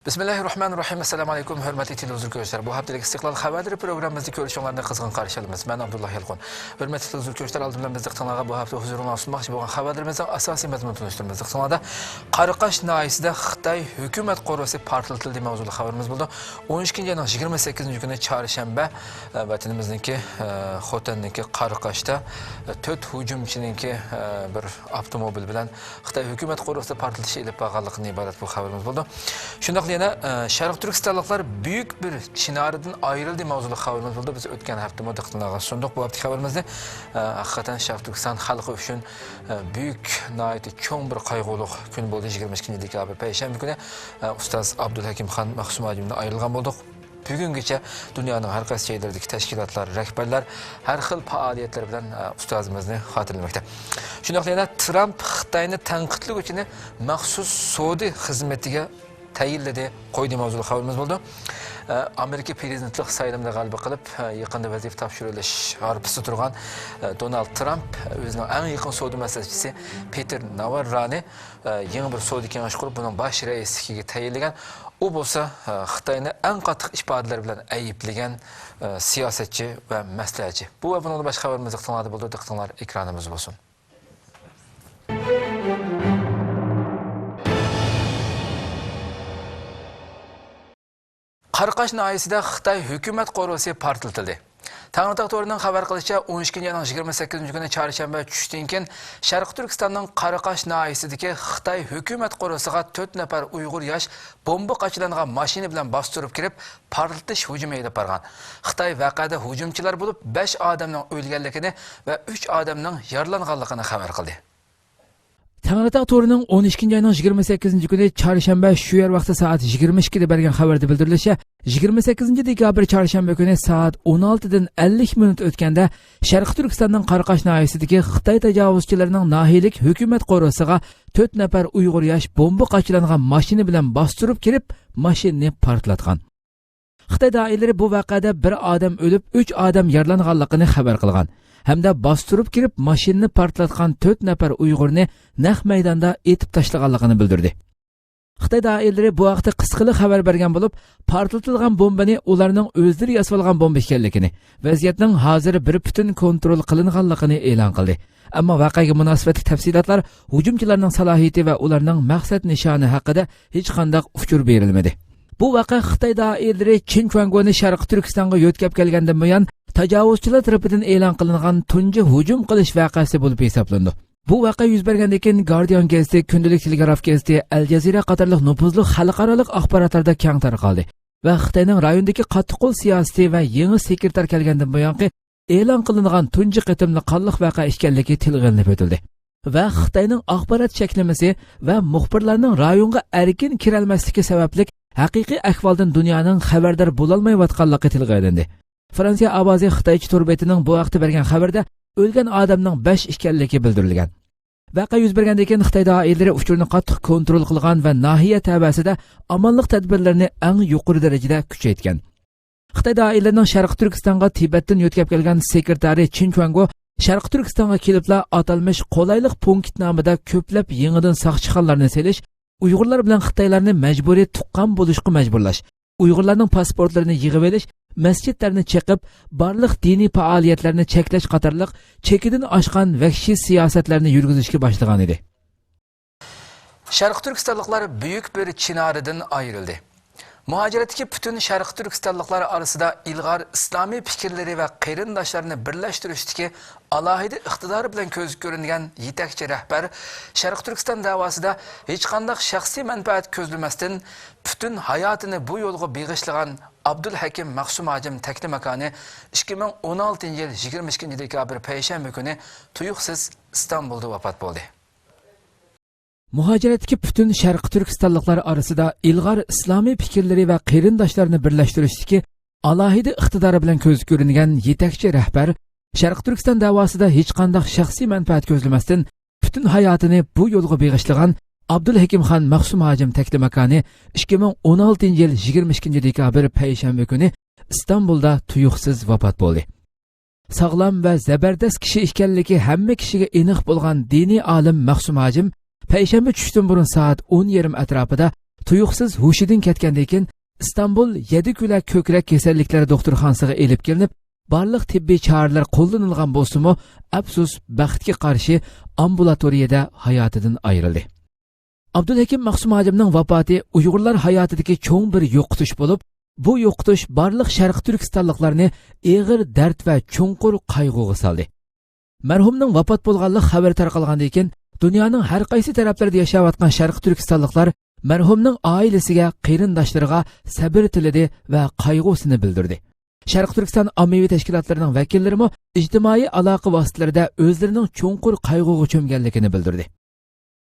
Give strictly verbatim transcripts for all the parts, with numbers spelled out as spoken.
بىسمىللاھىررەھمانىررەھىم. ئەسسالامۇ ئەلەيكۇم، ھۆرمەتلىك تېلېۋىزور كۆرۈشلەر. بۇ ھەپتىلىك ئىستىقلال خەۋەرلىرى پروگراممىمىزدا كۆرۈشۈڭلارنى قىزغىن قارشى ئالىمىز. مەن ئابدۇللا يالقۇن. ھۆرمەتلىك تېلېۋىزور كۆرۈشلەر، ئالدى بىلەن بىز دىققىتىڭلارغا بۇ ھەپتە ھۇزۇرۇڭلارغا سۇنماقچى بولغان خەۋەرلىرىمىزنىڭ ئاساسىي مەزمۇنىنى تونۇشتۇرىمىز. دىققىتىڭلاردا، قاراقاش ناھىيەسىدە خىتاي ھۆكۈمەت قورۇسى پارتلىتىلدى ماۋزۇلۇق خەۋىرىمىز بولىدۇ. ئون ئىككىنچى ئاينىڭ يىگىرمە سەككىزىنچى كۈنى چارشەنبە، ئە، ۋەتىنىمىزنىڭكى، ئە، خوتەننىڭكى قاراقاشتا، ئە، تۆت ھۇجۇمچىنىڭكى، ئە، بىر ئاپتوموبىل بىلەن خىتاي ھۆكۈمەت قورۇسىدا پارتلىتىش ئېلىپ بارغانلىقىدىن ئىبارەت بۇ خەۋىرىمىز بولىدۇ. شۇنداقلا يەنە، ئە، شەرقىي تۈركىستانلىقلار بۈيۈك بىر چىنارىدىن ئايرىلدى ماۋزۇلۇق خەۋىرىمىز بولىدۇ. بىز ئۆتكەن ھەپتىمۇ دىققىتىڭلارغا سۇندۇق بۇ ھەپتىكى خەۋىرىمىزنى. ئە، ھەقىقەتەن شەرقىي تۈركىستان خەلقى ئۈچۈن، ئە، بۈيۈك، ناھايىتى چوڭ بىر قايغۇلۇق كۈن بولدى. يىگىرمە ئىككىنچى دېكابىر پەيشەنبە كۈنى، ئە، ئۇستاز ئابدۇلھەكىم خان مەخسۇم ھاجىمدىن ئايرىلغان بولدۇق. بۈگۈنگىچە دۇنيانىڭ ھەر قايسى جايلىرىدىكى تەشكىلاتلار، رەھبەرلەر ھەر خىل پائالىيەتلەر بىلەن، ئە، ئۇستازىمىزنى خاتىرىلىمەكتە. شۇنداقلا يەنە ترامپ خىتاينى تەنقىدلىگۈچىنى مەخسۇس سودا خىزمىتىگە تەيىنلىدى، قويدى ماۋزۇلۇق خەۋىرىمىز بولىدۇ. ئە، ئامېرىكا پىرېزىدېنتلىق سايلىمىدا غەلىبە قىلىپ، ئە، يېقىندا ۋەزىپە تاپشۇرۇۋېلىش ھارپىسىدا تۇرغان، ئە، دونالد ترامپ ئۆزىنىڭ ئەڭ يېقىن سودا مەسلىھەتچىسى پېتېر ناۋاررانى، ئە، يېڭى بىر سودا كېڭىشى قۇرۇپ، بۇنىڭ باش رەئىسلىكىگە تەيىنلىگەن. ئۇ بولسا، ئە، خىتاينى ئەڭ قاتتىق ئىپادىلەر بىلەن ئەيىبلىگەن، ئە، سىياسەتچى ۋە مەسلىھەتچى. بۇ ۋە بۇنىڭدىن باشقا خەۋىرىمىز دىققىتىڭلاردا بولىدۇ. دىققىتىڭلار ئېكرانىمىزدا بولسۇن. قاراقاش ناھىيەسىدە خىتاي ھۆكۈمەت قورۇسى پارتلىتىلدى. تەڭرىتاغ تورىنىڭ خەۋەر قىلىشىچە، ئون ئىككىنچى ئاينىڭ يىگىرمە سەككىزىنچى كۈنى چارشەنبە چۈشتىن كېيىن شەرقىي تۈركىستاننىڭ قاراقاش ناھىيەسىدىكى خىتاي ھۆكۈمەت قورۇسىغا تۆت نەپەر ئۇيغۇر ياش بومبا قاچىلانغان ماشىنا بىلەن باستۇرۇپ كىرىپ، پارتلىتىش ھۇجۇمى ئېلىپ بارغان. خىتاي ۋەقەدە ھۇجۇمچىلار بولۇپ، بەش ئادەمنىڭ ئۆلگەنلىكىنى ۋە ئۈچ ئادەمنىڭ يارىلانغانلىقىنى خەۋەر قىلدى. تەڭرىتاغ تورىنىڭ ئون ئىككىنچى ئاينىڭ يىگىرمە سەككىزىنچى كۈنى چارشەنبە شۇ يەر ۋاقتى سائەت يىگىرمە ئىككىدە بەرگەن خەۋەردە بىلدۈرۈلۈشىچە، يىگىرمە سەككىزىنچى دېكابىر چارشەنبە كۈنى سائەت ئون ئالتىدىن ئەللىك مىنۇت ئۆتكەندە، شەرقىي تۈركىستاننىڭ قاراقاش ناھىيەسىدىكى خىتاي تاجاۋۇزچىلىرىنىڭ ناھىيەلىك ھۆكۈمەت قورۇسىغا تۆت نەپەر ئۇيغۇر ياش بومبا قاچىلانغان ماشىنا بىلەن باستۇرۇپ كىرىپ، ماشىنىنى پارتلاتقان. خىتاي دائىرىلىرى بۇ ۋەقەدە بىر ئادەم ئۆلۈپ، ئۈچ ئادەم يارىلانغانلىقىنى خەۋەر قىلغان ھەمدە باستۇرۇپ كىرىپ، ماشىنىنى پارتلاتقان تۆت نەپەر ئۇيغۇرنى نەق مەيداندا ئېتىپ تاشلىغانلىقىنى بىلدۈردى. خىتاي دائىرىلىرى بۇ ھەقتە قىسقىلا خەۋەر بەرگەن بولۇپ، پارتلىتىلغان بومبىنى ئۇلارنىڭ ئۆزلىرى ياسىۋالغان بومبا ئىكەنلىكىنى، ۋەزىيەتنىڭ ھازىر بىر پۈتۈن كونترول قىلىنغانلىقىنى ئېلان قىلدى. ئەمما ۋەقەگە مۇناسىۋەتلىك تەپسىلاتلار، ھۇجۇمچىلارنىڭ سالاھىيىتى ۋە ئۇلارنىڭ مەقسەت نىشانى ھەققىدە ھېچقانداق ئۇچۇر بېرىلمىدى. بۇ ۋەقە خىتاي دائىرىلىرى چىن چۈەنگونى شەرقىي تۈركىستانغا يۆتكەپ كەلگەندىن بۇيان، تاجاۋۇزچىلار تەرىپىدىن ئېلان قىلىنغان تۇنجى ھۇجۇم قىلىش ۋەقەسى بولۇپ ھېسابلىنىدۇ. بۇ ۋەقە يۈز بەرگەندىن كېيىن، گاردىيان گېزىتى، كۈندىلىك تېلېگراف گېزىتى، ئەل جەزىرە قاتارلىق نوپۇزلۇق خەلقئارالىق ئاخباراتلاردا كەڭ تارقالدى ۋە خىتاينىڭ رايوندىكى قاتتىق قول سىياسىتى ۋە يېڭى سېكرېتار كەلگەندىن بۇيانقى ئېلان قىلىنغان تۇنجى قېتىملىق قانلىق ۋەقە ئىكەنلىكى تىلغا ئېلىنىپ ئۆتۈلدى ۋە خىتاينىڭ ئاخبارات چەكلىمىسى ۋە مۇخبىرلارنىڭ رايونغا ئەركىن كىرەلمەسلىكى سەۋەبلىك، ھەقىقىي ئەھۋالدىن دۇنيانىڭ خەۋەردار بولالمايۋاتقانلىقى تىلغا ئېلىندى. فرانسىيە ئاۋازى خىتايچە تور بېتىنىڭ بۇ ھەقتە بەرگەن خەۋىرىدە، ئۆلگەن ئادەمنىڭ بەش ئىكەنلىكى بىلدۈرۈلگەن. ۋەقە يۈز بەرگەندىن كېيىن، خىتاي دائىرىلىرى ئۇچۇرنى قاتتىق كونترول قىلغان ۋە ناھىيە تەۋەسىدە ئامانلىق تەدبىرلىرىنى ئەڭ يۇقىرى دەرىجىدە كۈچەيتكەن. خىتاي دائىرىلىرىنىڭ شەرقىي تۈركىستانغا تىبەتتىن يۆتكەپ كەلگەن سېكرېتارى چىن چۈەنگو شەرقىي تۈركىستانغا كېلىپلا، ئاتالمىش قولايلىق پونكىت نامىدا كۆپلەپ يېڭىدىن ساقچىخانىلارنى سېلىش، ئۇيغۇرلار بىلەن خىتايلارنى مەجبۇرىي تۇغقان بولۇشقا مەجبۇرلاش، ئۇيغۇرلارنىڭ پاسپورتلىرىنى يىغىۋېلىش، مەسچىتلەرنى چېقىپ، بارلىق دىنىي پائالىيەتلەرنى چەكلەش قاتارلىق چېكىدىن ئاشقان ۋەھشىي سىياسەتلەرنى يۈرگۈزۈشكە باشلىغانىدى. شەرقىي تۈركىستانلىقلار بۈيۈك بىر چىنارىدىن ئايرىلدى. مۇھاجىرەتتىكى پۈتۈن شەرقىي تۈركىستانلىقلار ئارىسىدا ئىلغار ئىسلامىي پىكىرلىرى ۋە قېرىنداشلارنى بىرلەشتۈرۈشتىكى ئالاھىدە ئىقتىدارى بىلەن كۆزگە كۆرۈنگەن يېتەكچى رەھبەر، شەرقىي تۈركىستان دەۋاسىدا ھېچقانداق شەخسىي مەنپەئەت كۆزلىمەستىن، پۈتۈن ھاياتىنى بۇ يولغا بېغىشلىغان ئابدۇلھەكىم مەخسۇم ھاجىم تەكلىماكانى ئىككى مىڭ ئون ئالتىنچى يىل يىگىرمە ئىككىنچى دېكابىر پەيشەنبە كۈنى تۇيۇقسىز ئىستانبۇلدا ۋاپات بولدى. مۇھاجىرەتتىكى پۈتۈن شەرقىي تۈركىستانلىقلار ئارىسىدا ئىلغار ئىسلامىي پىكىرلىرى ۋە قېرىنداشلارنى بىرلەشتۈرۈشتىكى ئالاھىدە ئىقتىدارى بىلەن كۆزگە كۆرۈنگەن يېتەكچى رەھبەر، شەرقىي تۈركىستان دەۋاسىدا ھېچقانداق شەخسىي مەنپەئەت كۆزلىمەستىن، پۈتۈن ھاياتىنى بۇ يولغا بېغىشلىغان ئابدۇلھەكىمخان مەخسۇم ھاجىم تەكلىماكانى ئىككى مىڭ ئون ئالتىنچى يىل يىگىرمە ئىككىنچى دېكابىر پەيشەنبە كۈنى ئىستانبۇلدا تۇيۇقسىز ۋاپات بولدى. ساغلام ۋە زەبەردەست كىشى ئىكەنلىكى ھەممە كىشىگە ئېنىق بولغان دىنىي ئالىم مەخسۇم ھاجىم پەيشەنبە چۈشتىن بۇرۇن سائەت ئون يېرىم ئەتراپىدا تۇيۇقسىز ھوشىدىن كەتكەندىن كېيىن، ئىستانبۇل يەدىكۈلە كۆكرەك كېسەللىكلەر دوختۇرخانىسىغا ئېلىپ كېلىنىپ، بارلىق تېببىي چارىلەر قوللىنىلغان بولسىمۇ، ئەپسۇس، بەختكە قارشى، ئامبۇلاتورىيەدە ھاياتىدىن ئايرىلدى. ئابدۇلھەكىم مەخسۇم ھاجىمنىڭ ۋاپاتى ئۇيغۇرلار ھاياتىدىكى چوڭ بىر يوقىتىش بولۇپ، بۇ يوقىتىش بارلىق شەرقىي تۈركىستانلىقلارنى ئېغىر دەرد ۋە چوڭقۇر قايغۇغا سالدى. مەرھۇمنىڭ ۋاپات بولغانلىق خەۋىرى تارقالغاندىن كېيىن، دۇنيانىڭ ھەر قايسى تەرەپلىرىدە ياشاۋاتقان شەرقىي تۈركىستانلىقلار مەرھۇمنىڭ ئائىلىسىگە، قېرىنداشلىرىغا سەبرى تىلىدى ۋە قايغۇسىنى بىلدۈردى. شەرقىي تۈركىستان ئاممىۋى تەشكىلاتلىرىنىڭ ۋەكىللىرىمۇ ئىجتىمائىي ئالاقە ۋاسىتىلىرىدە ئۆزلىرىنىڭ چوڭقۇر قايغۇغا چۆمگەنلىكىنى بىلدۈردى.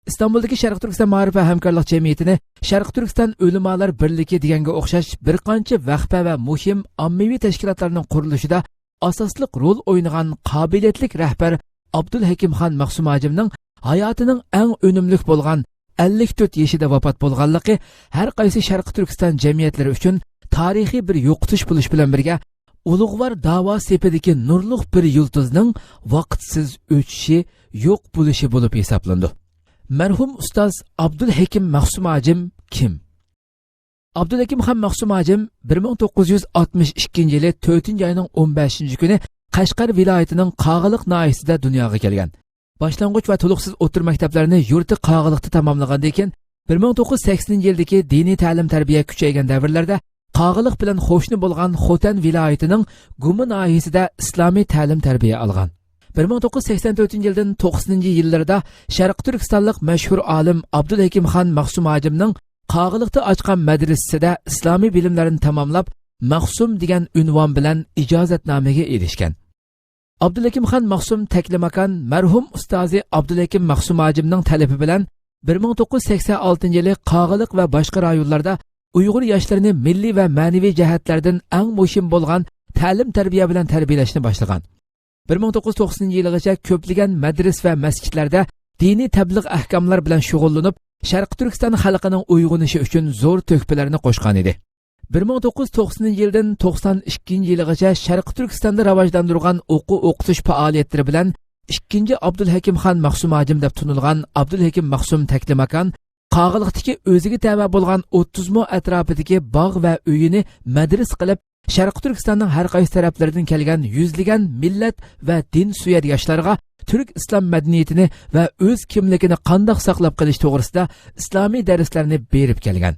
ئىستانبۇلدىكى شەرقىي تۈركىستان مائارىپ ۋە ھەمكارلىق جەمئىيىتىنى شەرقىي تۈركىستان ئۆلىمالار بىرلىكى دېگەنگە ئوخشاش بىر قانچە ۋەخپە ۋە مۇھىم ئاممىۋى تەشكىلاتلارنىڭ قۇرۇلۇشىدا ئاساسلىق رول ئوينىغان قابىلىيەتلىك رەھبەر ئابدۇلھەكىمخان مەخسۇم ھاجىمنىڭ ھاياتىنىڭ ئەڭ ئۈنۈملۈك بولغان ئەللىك تۆت يېشىدا ۋاپات بولغانلىقى ھەر قايسى شەرقىي تۈركىستان جەمئىيەتلىرى ئۈچۈن تارىخىي بىر يوقىتىش بولۇش بىلەن بىرگە، ئۇلۇغۋار داۋا سېپىدىكى نۇرلۇق بىر يۇلتۇزنىڭ ۋاقىتسىز ئۆچۈشى، يوق بولۇشى بولۇپ ھېسابلىنىدۇ. مەرھۇم ئۇستاز ئابدۇلھەكىم مەخسۇم ھاجىم كىم؟ ئابدۇلھەكىم خان مەخسۇم ھاجىم بىر مىڭ توققۇز يۈز ئاتمىش ئىككىنچى يىلى تۆتىنچى ئاينىڭ ئون بەشىنچى كۈنى قەشقەر ۋىلايىتىنىڭ قاغىلىق ناھىيىسىدە دۇنياغا كەلگەن. باشلانغۇچ ۋە تولۇقسىز ئوتتۇرا مەكتەپلەرنى يۇرتى قاغىلىقتا تاماملىغاندىن كېيىن، بىر مىڭ توققۇز يۈز سەكسىنىنچى يىلدىكى دىنىي تەلىم-تەربىيە كۈچەيگەن دەۋرلەردە قاغىلىق بىلەن قوشنا بولغان خوتەن ۋىلايىتىنىڭ گۇما ناھىيىسىدە ئىسلامىي تەلىم-تەربىيە ئالغان. بىر مىڭ توققۇز يۈز سەكسەن تۆتىنچى يىلدىن توقسىنىنچى يىللىرىدا شەرقىي تۈركىستانلىق مەشھۇر ئالىم ئابدۇلھەكىم خان مەخسۇم ھاجىمنىڭ قاغىلىقتا ئاچقان مەدرىسىسىدە ئىسلامىي بىلىملەرنى تاماملاپ، مەخسۇم دېگەن ئۇنۋان بىلەن ئىجازەتنامىگە ئېرىشكەن. ئابدۇلھەكىم خان مەخسۇم تەكلىماكان مەرھۇم ئۇستازى ئابدۇلھەكىم مەخسۇم ھاجىمنىڭ تەلىپى بىلەن بىر مىڭ توققۇز يۈز سەكسەن ئالتىنچى يىلى قاغىلىق ۋە باشقا رايونلاردا ئۇيغۇر ياشلىرىنى مىللىي ۋە مەنىۋى جەھەتلەردىن ئەڭ مۇھىم بولغان تەلىم-تەربىيە بىلەن تەربىيەلەشنى باشلىغان. بىر مىڭ توققۇز يۈز توقسىنىنچى يىلىغىچە كۆپلىگەن مەدرىسە ۋە مەسچىتلەردە دىنىي تەبلىغ ئەھكاملار بىلەن شۇغۇللىنىپ، شەرقىي تۈركىستان خەلقىنىڭ ئويغىنىشى ئۈچۈن زور تۆھپىلەرنى قوشقانىدى. بىر مىڭ توققۇز يۈز توقسىنىنچى يىلدىن توقسان ئىككىنچى يىلىغىچە شەرقىي تۈركىستاندا راۋاجلاندۇرغان ئوقۇ-ئوقۇتۇش پائالىيەتلىرى بىلەن ئىككىنچى ئابدۇلھەكىم خان مەخسۇم ھاجىم دەپ تونۇلغان ئابدۇلھەكىم مەخسۇم تەكلىماكان قاغىلىقتىكى ئۆزىگە تەۋە بولغان ئوتتۇز مو ئەتراپىدىكى باغ ۋە ئۆيىنى مەدرىسە قىلىپ، شەرقىي تۈركىستاننىڭ ھەر قايسى تەرەپلىرىدىن كەلگەن يۈزلىگەن مىللەت ۋە دىن سۆيەر ياشلارغا تۈرك ئىسلام مەدەنىيىتىنى ۋە ئۆز كىملىكىنى قانداق ساقلاپ قېلىش توغرىسىدا ئىسلامىي دەرسلەرنى بېرىپ كەلگەن.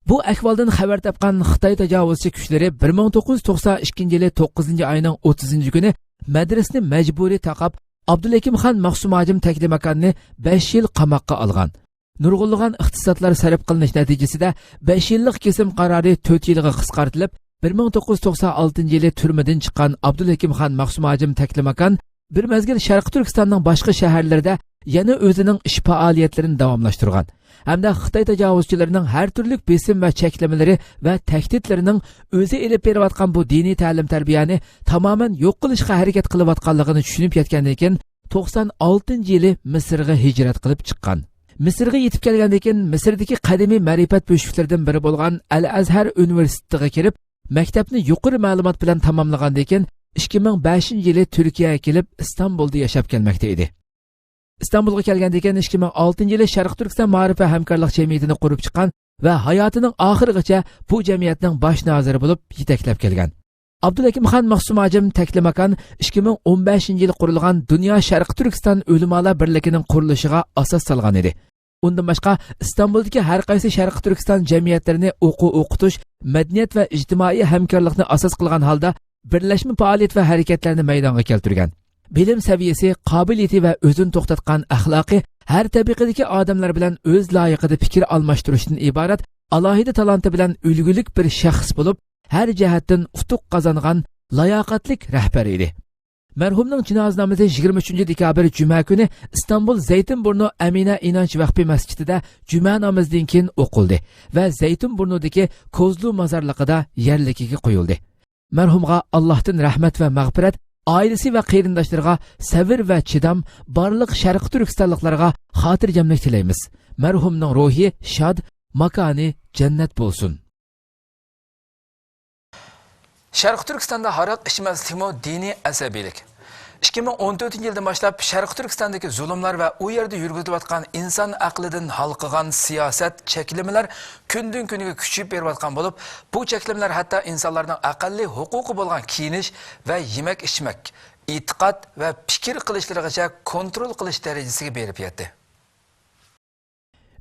بۇ ئەھۋالدىن خەۋەر تاپقان خىتاي تاجاۋۇزچى كۈچلىرى بىر مىڭ توققۇز يۈز توقسان ئىككىنچى يىلى توققۇزىنچى ئاينىڭ ئوتتۇزىنچى كۈنى مەدرىسىنى مەجبۇرىي تاقاپ، ئابدۇلھەكىم خان مەخسۇم ھاجىم تەكلىماكاننى بەش يىل قاماققا ئالغان. نۇرغۇنلىغان ئىقتىسادلار سەرپ قىلىنىش نەتىجىسىدە، بەش يىللىق كېسىم قارارى تۆت يىلغا قىسقارتىلىپ، بىر مىڭ توققۇز يۈز توقسان ئالتىنچى يىلى تۈرمىدىن چىققان ئابدۇلھەكىم خان مەخسۇم ھاجىم تەكلىماكان بىر مەزگىل شەرقىي تۈركىستاننىڭ باشقا شەھەرلىرىدە يەنە ئۆزىنىڭ ئىش پائالىيەتلىرىنى داۋاملاشتۇرغان ھەمدە خىتاي تاجاۋۇزچىلىرىنىڭ ھەر تۈرلۈك بېسىم ۋە چەكلىمىلىرى ۋە تەھدىتلىرىنىڭ ئۆزى ئېلىپ بېرىۋاتقان بۇ دىنىي تەلىم-تەربىيەنى تامامەن يوق قىلىشقا ھەرىكەت قىلىۋاتقانلىقىنى چۈشىنىپ يەتكەندىن كېيىن، توقسان ئالتىنچى يىلى مىسىرغا ھىجرەت قىلىپ چىققان. مىسىرغا يېتىپ كەلگەندىن كېيىن، مىسىردىكى قەدىمىي مەرىپەت بۆشۈكلىرىدىن بىرى بولغان ئەل ئەزھەر ئۇنىۋېرسىتېتىغا كىرىپ، مەكتەپنى يۇقىرى مەلۇمات بىلەن تاماملىغاندىن كېيىن، ئىككى مىڭ بەشىنچى يىلى تۈركىيەگە كېلىپ، ئىستانبۇلدا ياشاپ كەلمەكتە ئىدى. ئىستانبۇلغا كەلگەندىن كېيىن، ئىككى مىڭ ئالتىنچى يىلى شەرقىي تۈركىستان مائارىپ ۋە ھەمكارلىق جەمئىيىتىنى قۇرۇپ چىققان ۋە ھاياتىنىڭ ئاخىرىغىچە بۇ جەمئىيەتنىڭ باش نازىرى بولۇپ يېتەكلەپ كەلگەن. ئابدۇلھەكىم خان مەخسۇم ھاجىم تەكلىماكان ئىككى مىڭ ئون بەشىنچى يىلى قۇرۇلغان دۇنيا شەرقىي تۈركىستان ئۆلىمالار بىرلىكىنىڭ قۇرۇلۇشىغا ئاساس سالغان ئىدى. ئۇندىن باشقا، ئىستانبۇلدىكى ھەر قايسى شەرقىي تۈركىستان جەمئىيەتلىرىنى ئوقۇ-ئوقۇتۇش، مەدەنىيەت ۋە ئىجتىمائىي ھەمكارلىقنى ئاساس قىلغان ھالدا بىرلەشمە پائالىيەت ۋە ھەرىكەتلەرنى مەيدانغا كەلتۈرگەن. بىلىم سەۋىيەسى، قابىلىيىتى ۋە ئۆزىنى توختاتقان ئەخلاقى ھەر تەبىقىدىكى ئادەملەر بىلەن ئۆز لايىقىدا پىكىر ئالماشتۇرۇشتىن ئىبارەت ئالاھىدە تالانتى بىلەن ئۈلگىلىك بىر شەخس بولۇپ، ھەر جەھەتتىن ئۇتۇق قازانغان لاياقەتلىك رەھبەر ئىدى. مەرھۇمنىڭ جىنازا نامىزى يىگىرمە ئۈچىنچى دېكابىر جۈمە كۈنى ئىستانبۇل زەيتىنبۇرنۇ ئەمىنە ئىنانچ ۋەخپى مەسچىتىدە جۈمە نامىزىدىن كېيىن ئوقۇلدى ۋە زەيتىنبۇرنۇدىكى كوزلۇ مازارلىقىدا يەرلىكىگە قويۇلدى. مەرھۇمغا ئاللاھتىن رەھمەت ۋە مەغپىرەت، ئائىلىسى ۋە قېرىنداشلىرىغا سەۋر ۋە چىدام، بارلىق شەرقىي تۈركىستانلىقلارغا خاتىرجەملىك تىلەيمىز. مەرھۇمنىڭ روھى شاد، ماكانى جەننەت بولسۇن. شەرقىي تۈركىستاندا ھاراق ئىچمەسلىكمۇ دىنىي ئەسەبىيلىك. ئىككى مىڭ ئون تۆتىنچى يىلدىن باشلاپ شەرقىي تۈركىستاندىكى زۇلۇملار ۋە ئۇ يەردە يۈرگۈزۈلۈۋاتقان ئىنسان ئەقلىدىن ھالقىغان سىياسەت، چەكلىمىلەر كۈندىن كۈنگە كۈچىيىپ بېرىۋاتقان بولۇپ، بۇ چەكلىمىلەر ھەتتا ئىنسانلارنىڭ ئەقەللىي ھوقۇقى بولغان كىيىنىش ۋە يېمەك-ئىچمەك، ئېتىقاد ۋە پىكىر قىلىشلىرىغىچە كونترول قىلىش دەرىجىسىگە بېرىپ يەتتى.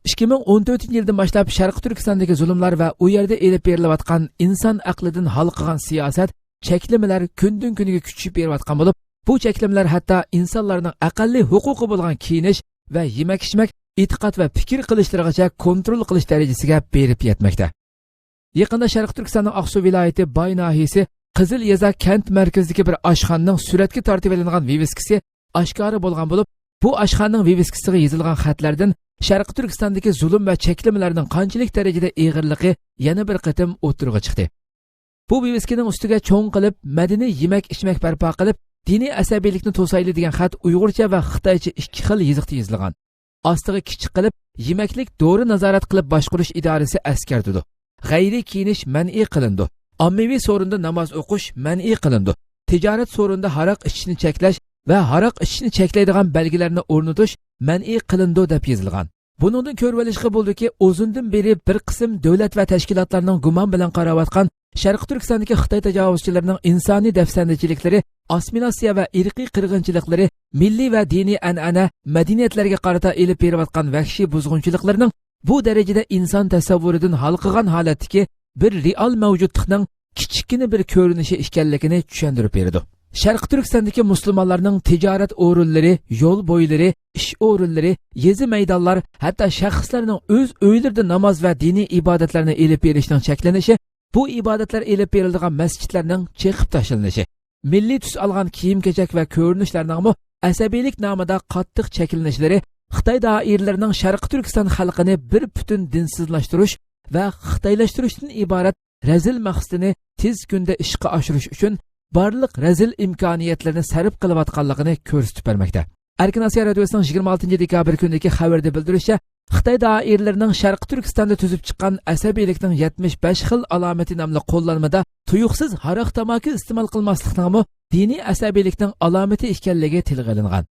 ئىككى مىڭ ئون تۆتىنچى يىلدىن باشلاپ شەرقىي تۈركىستاندىكى زۇلۇملار ۋە ئۇ يەردە ئېلىپ بېرىلىۋاتقان ئىنسان ئەقلىدىن ھالقىغان سىياسەت، چەكلىمىلەر كۈندىن كۈنگە كۈچىيىپ بېرىۋاتقان بولۇپ، بۇ چەكلىمىلەر ھەتتا ئىنسانلارنىڭ ئەقەللىي ھوقۇقى بولغان كىيىنىش ۋە يېمەك-ئىچمەك، ئېتىقاد ۋە پىكىر قىلىشلىرىغىچە كونترول قىلىش دەرىجىسىگە بېرىپ يەتمەكتە. يېقىندا شەرقىي تۈركىستاننىڭ ئاقسۇ ۋىلايىتى باي ناھىيەسى قىزىل يېزا كەنت مەركىزىدىكى بىر ئاشخانىنىڭ سۈرەتكە تارتىۋېلىنغان ۋىۋىسكىسى ئاشكارا بولغان بولۇپ، بۇ ئاشخانىنىڭ ۋىۋىسكىسىغا يېزىلغان خەتلەردىن شەرقىي تۈركىستاندىكى زۇلۇم ۋە چەكلىمىلەرنىڭ قانچىلىك دەرىجىدە ئېغىرلىقى يەنە بىر قېتىم ئوتتۇرىغا چىقتى. بۇ ۋىۋىسكىنىڭ ئۈستىگە چوڭ قىلىپ مەدەنىي يېمەك-ئىچمەك بەرپا قىلىپ، دىنىي ئەسەبىيلىكنى توسايلى دېگەن خەت ئۇيغۇرچە ۋە خىتايچە ئىككى خىل يېزىقتا يېزىلغان. ئاستىغا كىچىك قىلىپ، يېمەكلىك دورا نازارەت قىلىپ باشقۇرۇش ئىدارىسى ئەسكەرتىدۇ. غەيرىي كىيىنىش مەنئى قىلىنىدۇ. ئاممىۋى سورۇندا ناماز ئوقۇش مەنئى قىلىنىدۇ. تىجارەت سورۇنىدا ھاراق ئىچىشنى چەكلەش ۋە ھاراق ئىچىشنى چەكلەيدىغان بەلگىلەرنى ئورنىتىش مەنئى قىلىنىدۇ، دەپ يېزىلغان. بۇنىڭدىن كۆرۈۋېلىشقا بولىدۇكى، ئۇزۇندىن بېرى بىر قىسىم دۆلەت ۋە تەشكىلاتلارنىڭ گۇمان بىلەن قاراۋاتقان شەرقىي تۈركىستاندىكى خىتاي تاجاۋۇزچىلىرىنىڭ ئىنسانىي دەپسەندىچىلىكلىرى، ئاسسىمىلياتسىيە ۋە ئىرقىي قىرغىنچىلىقلىرى، مىللىي ۋە دىنىي ئەنئەنە، مەدەنىيەتلەرگە قارىتا ئېلىپ بېرىۋاتقان ۋەھشىي بۇزغۇنچىلىقلىرىنىڭ بۇ دەرىجىدە ئىنسان تەسەۋۋۇرىدىن ھالقىغان ھالەتتىكى بىر رېئال مەۋجۇتلۇقنىڭ كىچىككىنە بىر كۆرۈنۈشى ئىكەنلىكىنى چۈشەندۈرۈپ بېرىدۇ. شەرقىي تۈركىستاندىكى مۇسۇلمانلارنىڭ تىجارەت ئورۇنلىرى، يول بويلىرى، ئىش ئورۇنلىرى، يېزا مەيدانلار، ھەتتا شەخسلەرنىڭ ئۆز ئۆيلىرىدە ناماز ۋە دىنىي ئىبادەتلەرنى ئېلىپ بېرىشنىڭ چەكلىنىشى، بۇ ئىبادەتلەر ئېلىپ بېرىلىدىغان مەسچىتلەرنىڭ چېقىپ تاشلىنىشى، مىللىي تۈس ئالغان كىيىم-كېچەك ۋە كۆرۈنۈشلەرنىڭمۇ ئەسەبىيلىك نامىدا قاتتىق چەكلىنىشلىرى خىتاي دائىرىلىرىنىڭ شەرقىي تۈركىستان خەلقىنى بىر پۈتۈن دىنسىزلاشتۇرۇش ۋە خىتايلاشتۇرۇشتىن ئىبارەت رەزىل مەقسىتىنى تېز كۈندە ئىشقا ئاشۇرۇش ئۈچۈن بارلىق رەزىل ئىمكانىيەتلىرىنى سەرپ قىلىۋاتقانلىقىنى كۆرسىتىپ بەرمەكتە. ئەركىن ئاسىيا رادىيوسىنىڭ يىگىرمە ئالتىنچى دېكابىر كۈنىدىكى خەۋىرىدە بىلدۈرۈشىچە، خىتاي دائىرىلىرىنىڭ شەرقىي تۈركىستاندا تۈزۈپ چىققان ئەسەبىيلىكنىڭ يەتمىش بەش خىل ئالامىتى ناملىق قوللانمىدا تۇيۇقسىز ھاراق تاماكا ئىستېمال قىلماسلىقنىڭمۇ دىنىي ئەسەبىيلىكنىڭ ئالامىتى ئىكەنلىكى تىلغا ئېلىنغان.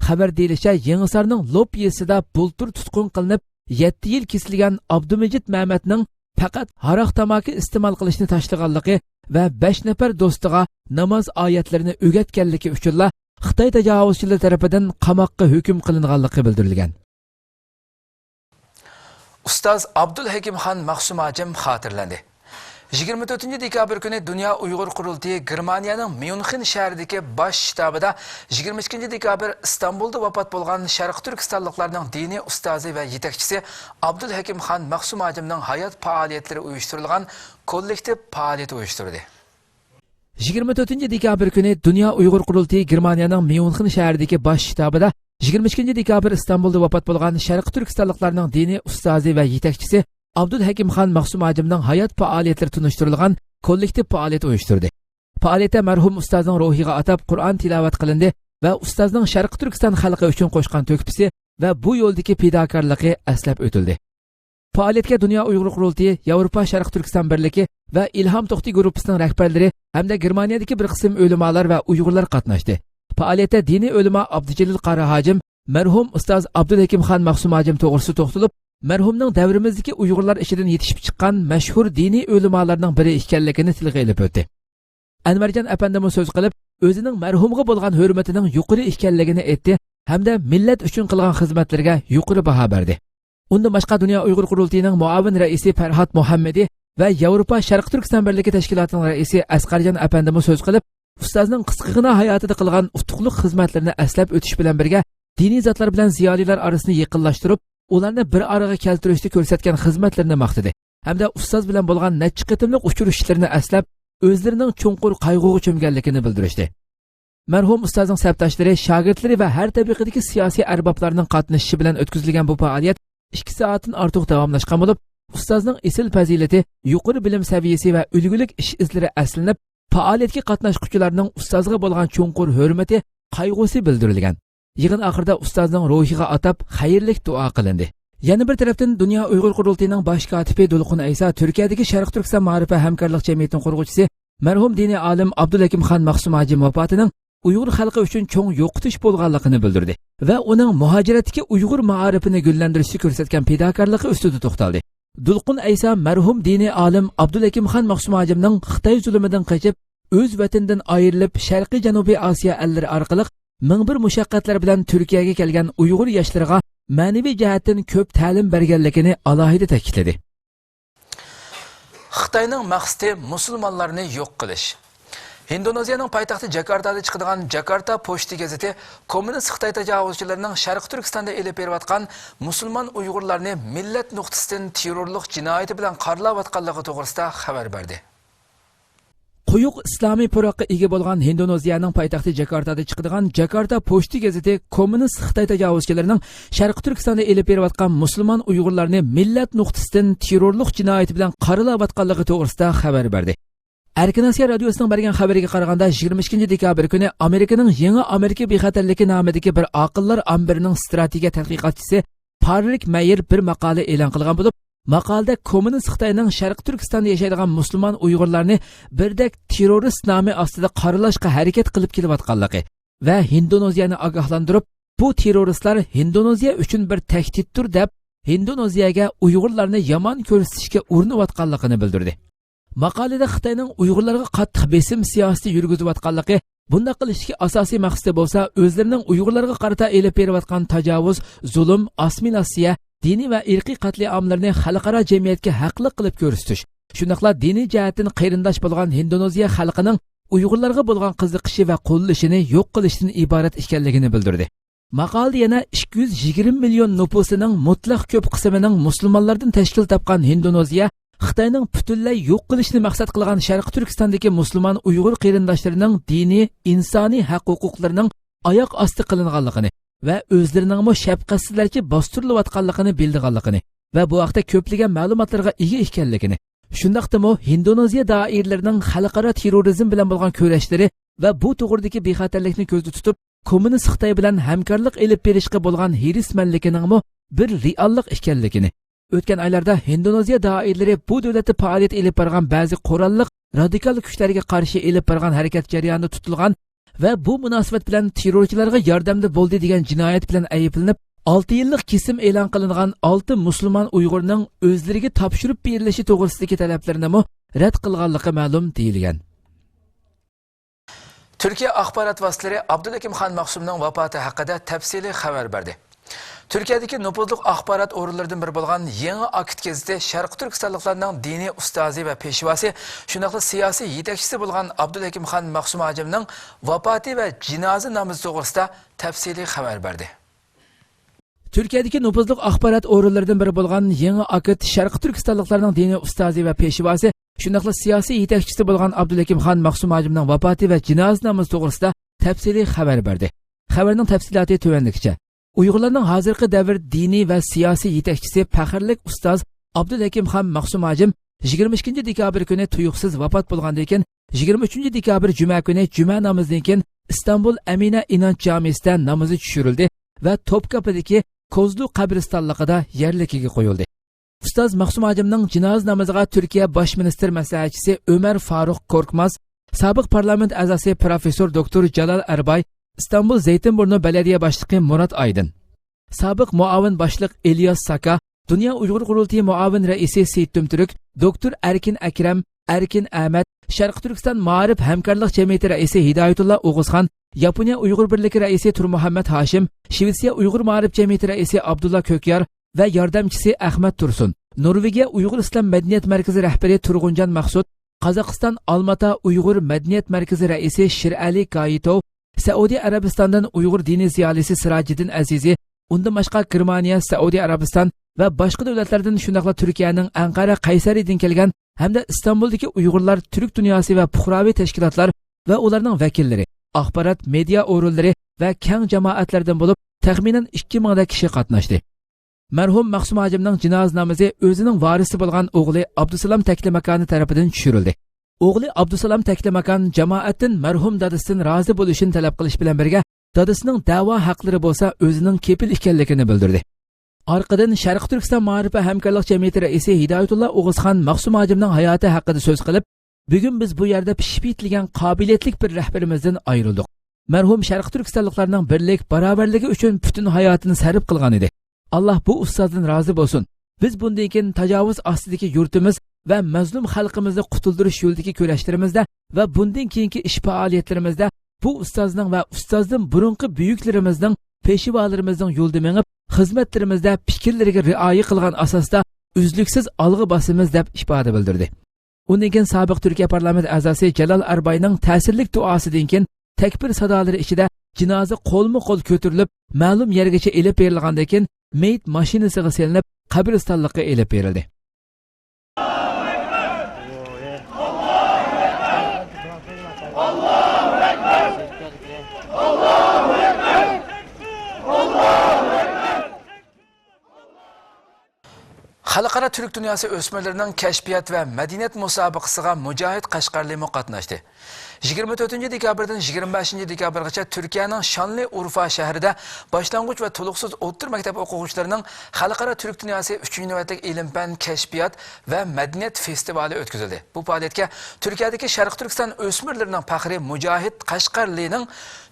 خەۋەر دېيىلىشىچە، يېڭىسارنىڭ لوپ يېزىسىدا بۇلتۇر تۇتقۇن قىلىنىپ، يەتتە يىل كېسىلگەن ئابدۇمىجىت مەمەتنىڭ پەقەت ھاراق تاماكا ئىستېمال قىلىشنى تاشلىغانلىقى ۋە بەش نەپەر دوستىغا ناماز ئايەتلىرىنى ئۆگەتكەنلىكى ئۈچۈنلا خىتاي تاجاۋۇزچىلىرى تەرىپىدىن قاماققا ھۆكۈم قىلىنغانلىقى بىلدۈرۈلگەن. ئۇستاز ئابدۇلھەكىمخان مەخسۇم ھاجىم خاتىرىلەندى. يىگىرمە تۆتىنچى دېكابىر كۈنى دۇنيا ئۇيغۇر قۇرۇلتىيى گېرمانىيەنىڭ ميۇنخېن شەھىرىدىكى باش شتابىدا يىگىرمە ئىككىنچى دېكابىر ئىستانبۇلدا ۋاپات بولغان شەرقىي تۈركىستانلىقلارنىڭ دىنىي ئۇستازى ۋە يېتەكچىسى ئابدۇلھەكىمخان مەخسۇم ھاجىمنىڭ ھايات پائالىيەتلىرى ئۇيۇشتۇرۇلغان كوللېكتىپ پائالىيىتى ئۇيۇشتۇردى. يىگىرمە تۆتىنچى دېكابىر كۈنى دۇنيا ئۇيغۇر قۇرۇلتىيى گېرمانىيەنىڭ ميۇنخېن شەھىرىدىكى باش شتابىدا يىگىرمە ئىككىنچى دېكابىر ئىستانبۇلدا ۋاپات بولغان شەرقىي تۈركىستانلىقلارنىڭ دىنىي ئۇستازى ۋە يېتەكچىسى ئابدۇلھەكىمخان مەخسۇم ھاجىمنىڭ ھايات پائالىيەتلىرى تونۇشتۇرۇلغان كوللېكتىپ پائالىيەت ئۇيۇشتۇردى. پائالىيەتتە مەرھۇم ئۇستازنىڭ روھىغا ئاتاپ قۇرئان تىلاۋەت قىلىندى ۋە ئۇستازنىڭ شەرقىي تۈركىستان خەلقى ئۈچۈن قوشقان تۆھپىسى ۋە بۇ يولدىكى پىداكارلىقى ئەسلەپ ئۆتۈلدى. پائالىيەتكە دۇنيا ئۇيغۇر قۇرۇلتىيى، ياۋروپا شەرقىي تۈركىستان بىرلىكى ۋە ئىلھام توختى گۇرۇپپىسىنىڭ رەھبەرلىرى ھەمدە گېرمانىيەدىكى بىر قىسىم ئۆلىمالار ۋە ئۇيغۇرلار قاتناشتى. پائالىيەتتە دىنىي ئۆلىما ئابدۇجېلىل قارا ھاجىم، مەرھۇم ئۇستاز ئابدۇلھەكىمخان مەخسۇم ھاجىم توغرىسىدا توختىلىپ، مەرھۇمنىڭ دەۋرىمىزدىكى ئۇيغۇرلار ئىچىدىن يېتىشىپ چىققان مەشھۇر دىنىي ئۆلىمالارنىڭ بىرى ئىكەنلىكىنى تىلغا ئېلىپ ئۆتتى. ئەنۋەرجان ئەپەندىمۇ سۆز قىلىپ، ئۆزىنىڭ مەرھۇمغا بولغان ھۆرمىتىنىڭ يۇقىرى ئىكەنلىكىنى ئېيتتى ھەمدە مىللەت ئۈچۈن قىلغان خىزمەتلىرىگە يۇقىرى باھا بەردى. ئۇندىن باشقا، دۇنيا ئۇيغۇر قۇرۇلتىيىنىڭ مۇئاۋىن رەئىسى پەرھات مۇھەممىدى ۋە ياۋروپا شەرقىي تۈركىستان بىرلىكى تەشكىلاتىنىڭ رەئىسى ئەسقەرجان ئەپەندىمۇ سۆز قىلىپ، ئۇستازنىڭ قىسقىغىنا ھاياتىدا قىلغان ئۇتۇقلۇق خىزمەتلىرىنى ئەسلەپ ئۆتۈش بىلەن بىرگە، دىنىي زاتلار بىلەن زىيالىيلار ئارىسىنى يېقىنلاشتۇرۇپ، ئۇلارنى بىر ئارىغا كەلتۈرۈشتە كۆرسەتكەن خىزمەتلىرىنى ماختىدى ھەمدە ئۇستاز بىلەن بولغان نەچچە قېتىملىق ئۇچرىشىشلىرىنى ئەسلەپ، ئۆزلىرىنىڭ چوڭقۇر قايغۇغا چۆمگەنلىكىنى بىلدۈرۈشتى. مەرھۇم ئۇستازنىڭ سەپداشلىرى، شاگىرتلىرى ۋە ھەر تەبىقىدىكى سىياسىي ئەربابلارنىڭ قاتنىشىشى بىلەن ئۆتكۈزۈلگەن بۇ پائالىيەت ئىككى سائەتتىن ئارتۇق داۋاملاشقان بولۇپ، ئۇستازنىڭ ئېسىل پەزىلىتى، يۇقىرى بىلىم سەۋىيەسى ۋە ئۈلگىلىك ئىش ئىزلىرى ئەسلىنىپ، پائالىيەتكە قاتناشقۇچىلارنىڭ ئۇستازغا بولغان چوڭقۇر ھۆرمىتى، قايغۇسى بىلدۈرۈلگەن. يىغىن ئاخىرىدا ئۇستازنىڭ روھىغا ئاتاپ خەيرلىك دۇئا قىلىندى. يەنە بىر تەرەپتىن، دۇنيا ئۇيغۇر قۇرۇلتىيىنىڭ باش كاتىپى دولقۇن ئەيسا تۈركىيەدىكى شەرقىي تۈركىستان مائارىپى ھەمكارلىق جەمئىيىتىنىڭ قۇرغۇچىسى، مەرھۇم دىنىي ئالىم ئابدۇلھەكىم خان مەخسۇم ھاجىم ۋاپاتىنىڭ ئۇيغۇر خەلقى ئۈچۈن چوڭ يوقىتىش بولغانلىقىنى بىلدۈردى ۋە ئۇنىڭ مۇھاجىرەتتىكى ئۇيغۇر مائارىپىنى گۈللەندۈرۈشتە كۆرسەتكەن پىداكارلىقى ئۈستىدە توختالدى. دۇلقۇن ئەيسا مەرھۇم دىنىي ئالىم ئابدۇلھەكىمخان مەخسۇم ھاجىمنىڭ خىتاي زۇلۇمىدىن قېچىپ، ئۆز ۋەتىنىدىن ئايرىلىپ، شەرقىي جەنۇبىي ئاسىيا ئەللىرى ئارقىلىق مىڭ بىر مۇشەققەتلەر بىلەن تۈركىيەگە كەلگەن ئۇيغۇر ياشلىرىغا مەنىۋى جەھەتتىن كۆپ تەلىم بەرگەنلىكىنى ئالاھىدە تەكىتلىدى. خىتاينىڭ مەقسىتى مۇسۇلمانلارنى يوق قىلىش. ھىندونېزىيەنىڭ پايتەختى جاكارتادا چىقىدىغان جاكارتا پوچتا گېزىتى كوممۇنىست خىتاي تاجاۋۇزچىلىرىنىڭ شەرقىي تۈركىستاندا ئېلىپ بېرىۋاتقان مۇسۇلمان ئۇيغۇرلارنى مىللەت نۇقتىسىدىن تېررورلۇق جىنايىتى بىلەن قارىلاۋاتقانلىقى توغرىسىدا خەۋەر بەردى. قويۇق ئىسلامىي پۇراققا ئىگە بولغان ھىندونېزىيەنىڭ پايتەختى جاكارتادا چىقىدىغان جاكارتا پوچتا گېزىتى كوممۇنىست خىتاي تاجاۋۇزچىلىرىنىڭ شەرقىي تۈركىستاندا ئېلىپ بېرىۋاتقان مۇسۇلمان ئۇيغۇرلارنى مىللەت نۇقتىسىدىن تېررورلۇق جىنايىتى بىلەن قارىلاۋاتقانلىقى توغرىسىدا خەۋەر بەردى. ئەركىن ئاسىيا رادىيوسىنىڭ بەرگەن خەۋىرىگە قارىغاندا، يىگىرمە ئىككىنچى دېكابىر كۈنى ئامېرىكىنىڭ يېڭى ئامېرىكا بىخەتەرلىكى نامىدىكى بىر ئاقىللار ئامبىرىنىڭ ستراتېگىيە تەتقىقاتچىسى پاررىك مەييېر بىر ماقالە ئېلان قىلغان بولۇپ، ماقالىدە كوممۇنىست خىتاينىڭ شەرقىي تۈركىستاندا ياشايدىغان مۇسۇلمان ئۇيغۇرلارنى بىردەك تېررورىست نامى ئاستىدا قارىلاشقا ھەرىكەت قىلىپ كېلىۋاتقانلىقى ۋە ھىندونېزىيەنى ئاگاھلاندۇرۇپ، بۇ تېررورىستلار ھىندونېزىيە ئۈچۈن بىر تەھدىتتۇر دەپ، ھىندونېزىيەگە ئۇيغۇرلارنى يامان كۆرسىتىشكە ئۇرۇنۇۋاتقانلىقىنى بىلدۈردى. ماقالىدە خىتاينىڭ ئۇيغۇرلارغا قاتتىق بېسىم سىياسىتى يۈرگۈزۈۋاتقانلىقى، بۇنداق قىلىشتىكى ئاساسىي مەقسىتى بولسا ئۆزلىرىنىڭ ئۇيغۇرلارغا قارىتا ئېلىپ بېرىۋاتقان تاجاۋۇز، زۇلۇم، ئاسسىمىلياتسىيە، دىنىي ۋە ئىرقىي قەتلىئاملىرىنى خەلقئارا جەمئىيەتكە ھەقلىق قىلىپ كۆرسىتىش، شۇنداقلا دىنىي جەھەتتىن قېرىنداش بولغان ھىندونېزىيە خەلقىنىڭ ئۇيغۇرلارغا بولغان قىزىقىشى ۋە قوللىشىنى يوق قىلىشتىن ئىبارەت ئىكەنلىكىنى بىلدۈردى. ماقالىدە يەنە ئىككى يۈز يىگىرمە مىليون نوپۇسىنىڭ مۇتلەق كۆپ قىسمىنىڭ مۇسۇلمانلاردىن تەشكىل تاپقان ھىندونېزىيە خىتاينىڭ پۈتۈنلەي يوق قىلىشنى مەقسەت قىلغان شەرقىي تۈركىستاندىكى مۇسۇلمان ئۇيغۇر قېرىنداشلىرىنىڭ دىنىي، ئىنسانىي ھەق ھوقۇقلىرىنىڭ ئاياق ئاستى قىلىنغانلىقىنى ۋە ئۆزلىرىنىڭمۇ شەپقەتسىزلەرچە باستۇرۇلۇۋاتقانلىقىنى بىلىدىغانلىقىنى ۋە بۇ ھەقتە كۆپلىگەن مەلۇماتلارغا ئىگە ئىكەنلىكىنى، شۇنداقتىمۇ ھىندونېزىيە دائىرىلىرىنىڭ خەلقئارا تېررورىزم بىلەن بولغان كۈرەشلىرى ۋە بۇ توغرىدىكى بىخەتەرلىكنى كۆزدە تۇتۇپ، كوممۇنىست خىتاي بىلەن ھەمكارلىق ئېلىپ بېرىشقا بولغان ھېرىسمەنلىكىنىڭمۇ بىر رېئاللىق ئىكەنلىكىنى، ئۆتكەن ئايلاردا ھىندونېزىيە دائىرىلىرى بۇ دۆلەتتە پائالىيەت ئېلىپ بارغان بەزى قوراللىق رادىكال كۈچلەرگە قارشى ئېلىپ بارغان ھەرىكەت جەريانىدا تۇتۇلغان ۋە بۇ مۇناسىۋەت بىلەن تېررورچىلارغا ياردەمدە بولدى دېگەن جىنايەت بىلەن ئەيىبلىنىپ، ئالتە يىللىق كېسىم ئېلان قىلىنغان ئالتە مۇسۇلمان ئۇيغۇرنىڭ ئۆزلىرىگە تاپشۇرۇپ بېرىلىشى توغرىسىدىكى تەلەپلىرىنىمۇ رەت قىلغانلىقى مەلۇم دېيىلگەن. تۈركىيە ئاخبارات ۋاسىتىلىرى ئابدۇلھەكىم خان مەخسۇمنىڭ ۋاپاتى ھەققىدە تەپسىلىي خەۋەر بەردى. تۈركىيەدىكى نوپۇزلۇق ئاخبارات ئورۇنلىرىدىن بىرى بولغان يېڭى ئاكىت گېزىتى شەرقىي تۈركىستانلىقلارنىڭ دىنىي ئۇستازى ۋە پېشۋاسى، شۇنداقلا سىياسىي يېتەكچىسى بولغان ئابدۇلھەكىم خان مەخسۇم ھاجىمنىڭ ۋاپاتى ۋە جىنازا نامىزى توغرىسىدا تەپسىلىي خەۋەر بەردى. تۈركىيەدىكى نوپۇزلۇق ئاخبارات ئورۇنلىرىدىن بىرى بولغان يېڭى ئاكىت شەرقىي تۈركىستانلىقلارنىڭ دىنىي ئۇستازى ۋە پېشۋاسى، شۇنداقلا سىياسىي يېتەكچىسى بولغان ئابدۇلھەكىم خان مەخسۇم ھاجىمنىڭ ۋاپاتى ۋە جىنازا نامىزى توغرىسىدا تەپسىلىي خەۋەر بەردى. خەۋەرنىڭ تەپسىلاتى تۆۋەندىكىچە. ئۇيغۇرلارنىڭ ھازىرقى دەۋر دىنىي ۋە سىياسىي يېتەكچىسى پەخىرلىك ئۇستاز ئابدۇلھەكىم خان مەخسۇم ھاجىم يىگىرمە ئىككىنچى دېكابىر كۈنى تۇيۇقسىز ۋاپات بولغاندىن كېيىن، يىگىرمە ئۈچىنچى دېكابىر جۈمە كۈنى جۈمە نامىزىدىن كېيىن ئىستانبۇل ئەمىنە ئىنانچ جامىسىدە نامىزى چۈشۈرۈلدى ۋە توپكاپىدىكى كوزلۇ قەبرىستانلىقىدا يەرلىكىگە قويۇلدى. ئۇستاز مەخسۇم ھاجىمنىڭ جىنازا نامىزىغا تۈركىيە باش مىنىستىر مەسلىھەتچىسى ئۆمەر فاروق كوركماز، سابىق پارلامېنت ئەزاسى پروفېسسور دوكتور جالال ئەرباي، ئىستانبۇل زەيتىنبۇرنۇ بەلەدىيە باشلىقى مۇرات ئايدىن، سابىق مۇئاۋىن باشلىق ئىلياس ساكا، دۇنيا ئۇيغۇر قۇرۇلتىيى مۇئاۋىن رەئىسى سېيىت تۈمتۈرك، دوكتور ئەركىن ئەكرەم، ئەركىن ئەمەت، شەرقىي تۈركىستان مائارىپ ھەمكارلىق جەمئىيىتى رەئىسى ھىدايەتۇللا ئوغۇزخان، ياپونىيە ئۇيغۇر بىرلىكى رەئىسى تۇرمۇھەممەت ھاشىم، شىۋېتسىيە ئۇيغۇر مائارىپ جەمئىيىتى رەئىسى ئابدۇللا كۆكيار ۋە ياردەمچىسى ئەخمەت تۇرسۇن، نورۋېگىيە ئۇيغۇر ئىسلام مەدەنىيەت مەركىزى رەھبىرى تۇرغۇنجان مەخسۇت، قازاقىستان ئالماتا ئۇيغۇر مەدەنىيەت مەركىزى رەئىسى شىرئەلى گايىتوۋ، سەئۇدى ئەرەبىستاندىن ئۇيغۇر دىنىي زىيالىيسى سىراجىدىن ئەزىزى، ئۇندىن باشقا گېرمانىيە، سەئۇدى ئەرەبىستان ۋە باشقا دۆلەتلەردىن، شۇنداقلا تۈركىيەنىڭ ئەنقەرە قەيسەرىدىن كەلگەن ھەمدە ئىستانبۇلدىكى ئۇيغۇرلار تۈرك دۇنياسى ۋە پۇقراۋى تەشكىلاتلار ۋە ئۇلارنىڭ ۋەكىللىرى، ئاخبارات، مېدىيا ئورۇنلىرى ۋە كەڭ جامائەتلەردىن بولۇپ، تەخمىنەن ئىككى مىڭدەك كىشى قاتناشتى. مەرھۇم مەخسۇم ھاجىمنىڭ جىنازا نامىزى ئۆزىنىڭ ۋارىسى بولغان ئوغلى ئابدۇسالام تەكلىماكانى تەرىپىدىن چۈشۈرۈلدى. ئوغلى ئابدۇسالام تەكلىماكان جامائەتتىن مەرھۇم دادىسىدىن رازى بولۇشىنى تەلەپ قىلىش بىلەن بىرگە، دادىسىنىڭ دەۋا ھەقلىرى بولسا ئۆزىنىڭ كېپىل ئىكەنلىكىنى بىلدۈردى. ئارقىدىن شەرقىي تۈركىستان مائارىپ ۋە ھەمكارلىق جەمئىيىتى رەئىسى ھىدايەتۇللا ئوغۇزخان مەخسۇم ھاجىمنىڭ ھاياتى ھەققىدە سۆز قىلىپ، بۈگۈن بىز بۇ يەردە پىشىپ يېتىلگەن قابىلىيەتلىك بىر رەھبىرىمىزدىن ئايرىلدۇق. مەرھۇم شەرقىي تۈركىستانلىقلارنىڭ بىرلىك، باراۋەرلىكى ئۈچۈن پۈتۈن ھاياتىنى سەرپ قىلغان ئىدى. ئاللا بۇ ئۇستازدىن رازى بولسۇن. بىز بۇندىن كېيىن تاجاۋۇز ئاستىدىكى يۇرتىمىز ۋە مەزلۇم خەلقىمىزنى قۇتۇلدۇرۇش يولىدىكى كۈرەشلىرىمىزدە ۋە بۇندىن كېيىنكى ئىش پائالىيەتلىرىمىزدە بۇ ئۇستازنىڭ ۋە ئۇستازدىن بۇرۇنقى بۈيۈكلىرىمىزنىڭ، پېشۋالىرىمىزنىڭ يولىدا مېڭىپ، خىزمەتلىرىمىزدە پىكىرلىرىگە رىئايە قىلغان ئاساستا ئۈزلۈكسىز ئالغا باسىمىز، دەپ ئىپادە بىلدۈردى. ئۇندىن كېيىن سابىق تۈركىيە پارلامېنت ئەزاسى جالال ئەرباينىڭ تەسىرلىك دۇئاسىدىن كېيىن تەكبىر سادالىرى ئىچىدە جىنازا قولمۇ قول كۆتۈرۈلۈپ، مەلۇم يەرگىچە ئېلىپ بېرىلغاندىن كېيىن، مېيىت ماشىنىسىغا سېلىنىپ، قەبرىستانلىققا ئېلىپ بېرىلدى. خەلقئارا تۈرك دۇنياسى ئۆسمۈرلىرىنىڭ كەشپىيات ۋە مەدەنىيەت مۇسابىقىسىغا مۇجاھىد قەشقەرلىمۇ قاتناشتى. يىگىرمە تۆتىنچى دېكابىردىن يىگىرمە بەشىنچى دېكابىرغىچە تۈركىيەنىڭ شانلىئۇرفا شەھىرىدە باشلانغۇچ ۋە تولۇقسىز ئوتتۇرا مەكتەپ ئوقۇغۇچىلىرىنىڭ خەلقئارا تۈرك دۇنياسى ئۈچىنچى نۆۋەتلىك ئىلىم-پەن، كەشپىيات ۋە مەدەنىيەت فېستىۋالى ئۆتكۈزۈلدى. بۇ پائالىيەتكە تۈركىيەدىكى شەرقىي تۈركىستان ئۆسمۈرلىرىنىڭ پەخرى مۇجاھىد قەشقەرلىنىڭ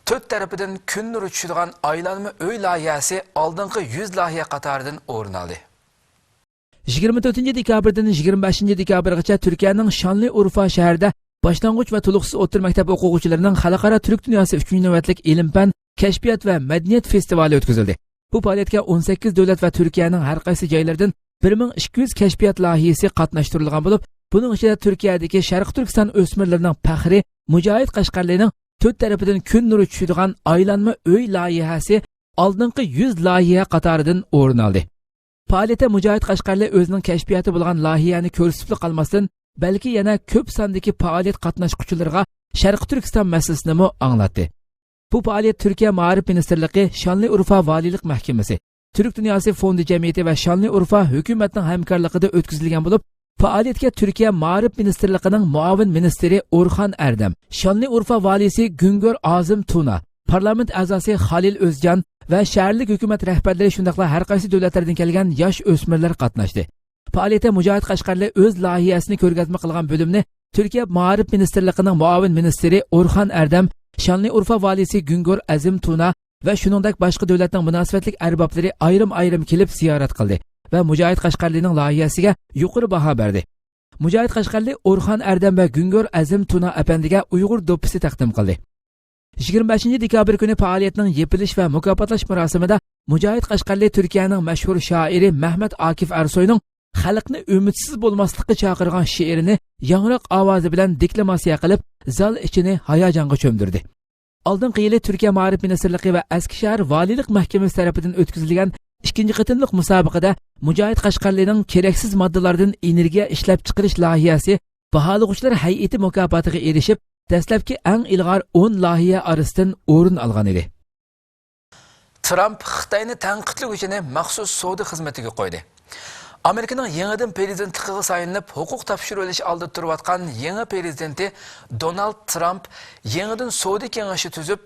تۆت تەرىپىدىن كۈن نۇرى چۈشىدىغان ئايلانما ئۆي لايىھەسى ئالدىنقى يۈز لايىھە قاتارىدىن ئورۇن ئالدى. يىگىرمە تۆتىنچى دېكابىردىن يىگىرمە بەشىنچى دېكابىرغىچە تۈركىيەنىڭ شانلىئۇرفا شەھىرىدە باشلانغۇچ ۋە تولۇقسىز ئوتتۇرا مەكتەپ ئوقۇغۇچىلىرىنىڭ خەلقئارا تۈرك دۇنياسى ئۈچىنچى نۆۋەتلىك ئىلىم-پەن، كەشپىيات ۋە مەدەنىيەت فېستىۋالى ئۆتكۈزۈلدى. بۇ پائالىيەتكە ئون سەككىز دۆلەت ۋە تۈركىيەنىڭ ھەر قايسى جايلىرىدىن بىر مىڭ ئىككى يۈز كەشپىيات لايىھەسى قاتناشتۇرۇلغان بولۇپ، بۇنىڭ ئىچىدە تۈركىيەدىكى شەرقىي تۈركىستان ئۆسمۈرلىرىنىڭ پەخرى مۇجاھىد قەشقەرلىنىڭ تۆت تەرىپىدىن كۈن نۇرى چۈشىدىغان ئايلانما ئۆي لايىھەسى ئالدىنقى يۈز لايىھە قاتارىدىن ئورۇن ئالدى. پائالىيەتتە مۇجاھىد قەشقەرلى ئۆزىنىڭ كەشپىياتى بولغان لايىھەنى كۆرسىتىپلا قالماستىن، بەلكى يەنە كۆپ ساندىكى پائالىيەت قاتناشقۇچىلىرىغا شەرقىي تۈركىستان مەسىلىسىنىمۇ ئاڭلاتتى. بۇ پائالىيەت تۈركىيە مائارىپ مىنىستىرلىقى، شانلىئۇرفا ۋالىيلىق مەھكىمىسى، تۈرك دۇنياسى فوندى جەمئىيىتى ۋە شانلىئۇرفا ھۆكۈمەتنىڭ ھەمكارلىقىدا ئۆتكۈزۈلگەن بولۇپ، پائالىيەتكە تۈركىيە مائارىپ مىنىستىرلىقىنىڭ مۇئاۋىن مىنىستىرى ئورخان ئەردەم، شانلىئۇرفا ۋالىيسى گۈڭگۆر ئازىم تۇنا، پارلامېنت ئەزاسى خالىل ئۆزجان ۋە شەھەرلىك ھۆكۈمەت رەھبەرلىرى، شۇنداقلا ھەر قايسى دۆلەتلەردىن كەلگەن ياش ئۆسمۈرلەر قاتناشتى. پائالىيەتتە مۇجاھىد قەشقەرلى ئۆز لايىھەسىنى كۆرگەزمە قىلغان بۆلۈمنى تۈركىيە مائارىپ مىنىستىرلىقىنىڭ مۇئاۋىن مىنىستىرى ئورخان ئەردەم، شانلىئۇرفا ۋالىيسى گۈڭگۆر ئەزىم تۇنا ۋە شۇنىڭدەك باشقا دۆلەتنىڭ مۇناسىۋەتلىك ئەربابلىرى ئايرىم-ئايرىم كېلىپ زىيارەت قىلدى ۋە مۇجاھىد قەشقەرلىنىڭ لايىھەسىگە يۇقىرى باھا بەردى. مۇجاھىد قەشقەرلى ئورخان ئەردەم ۋە گۈڭگۆر ئەزىم تۇنا ئەپەندىگە ئۇيغۇر دوپپىسى تەقدىم قىلدى. يىگىرمە بەشىنچى دېكابىر كۈنى پائالىيەتنىڭ يېپىلىش ۋە مۇكاپاتلاش مۇراسىمىدا مۇجاھىد قەشقەرلى تۈركىيەنىڭ مەشھۇر شائىرى مەھمەت ئاكىف ئەرسوينىڭ خەلقنى ئۈمىدسىز بولماسلىققا چاقىرغان شېئىرىنى ياڭراق ئاۋازى بىلەن دېكلاماتسىيە قىلىپ، زال ئىچىنى ھاياجانغا چۆمدۈردى. ئالدىنقى يىلى تۈركىيە مائارىپ مىنىستىرلىقى ۋە ئەسكىشەھەر ۋالىيلىق مەھكىمىسى تەرىپىدىن ئۆتكۈزۈلگەن ئىككىنچى قېتىملىق مۇسابىقىدە مۇجاھىد قەشقەرلىنىڭ كېرەكسىز ماددىلاردىن ئېنېرگىيە ئىشلەپچىقىرىش لايىھەسى باھالىغۇچىلار ھەيئىتى مۇكاپاتىغا ئېرىشىپ، دەسلەپكى ئەڭ ئىلغار ئون لايىھە ئارىسىدىن ئورۇن ئالغان ئىدى. ترامپ خىتاينى تەنقىدلىگۈچىنى مەخسۇس سودا خىزمىتىگە قويدى. ئامېرىكىنىڭ يېڭىدىن پىرېزىدېنتلىقىغا سايلىنىپ، ھوقۇق تاپشۇرۇۋېلىش ئالدىدا تۇرۇۋاتقان يېڭى پىرېزىدېنتى دونالد ترامپ يېڭىدىن سودا كېڭىشى تۈزۈپ،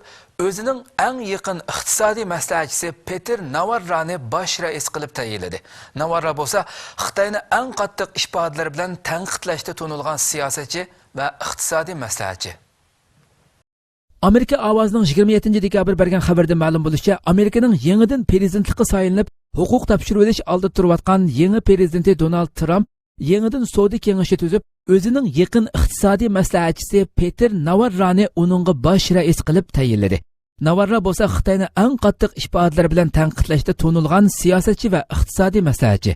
ئۆزىنىڭ ئەڭ يېقىن ئىقتىسادىي مەسلىھەتچىسى پېتېر ناۋاررانى باش رەئىس قىلىپ تەيىنلىدى. ناۋاررا بولسا خىتاينى ئەڭ قاتتىق ئىپادىلىرى بىلەن تەنقىدلەشتە تونۇلغان سىياسەتچى ۋە ئىقتىسادىي مەسلىھەتچى. ئامېرىكا ئاۋازىنىڭ يىگىرمە يەتتىنچى دېكابىر بەرگەن خەۋىرىدە مەلۇم بولۇشىچە، ئامېرىكىنىڭ يېڭىدىن پىرېزىدېنتلىققا سايلىنىپ، ھوقۇق تاپشۇرۇۋېلىش ئالدىدا تۇرۇۋاتقان يېڭى پىرېزىدېنتى دونالد ترامپ يېڭىدىن سودا كېڭىشى تۈزۈپ، ئۆزىنىڭ يېقىن ئىقتىسادىي مەسلىھەتچىسى پېتېر ناۋاررانى ئۇنىڭغا باش رەئىس قىلىپ تەيىنلىدى. ناۋاررا بولسا خىتاينى ئەڭ قاتتىق ئىپادىلىرى بىلەن تەنقىدلەشتە تونۇلغان سىياسەتچى ۋە ئىقتىسادىي مەسلىھەتچى.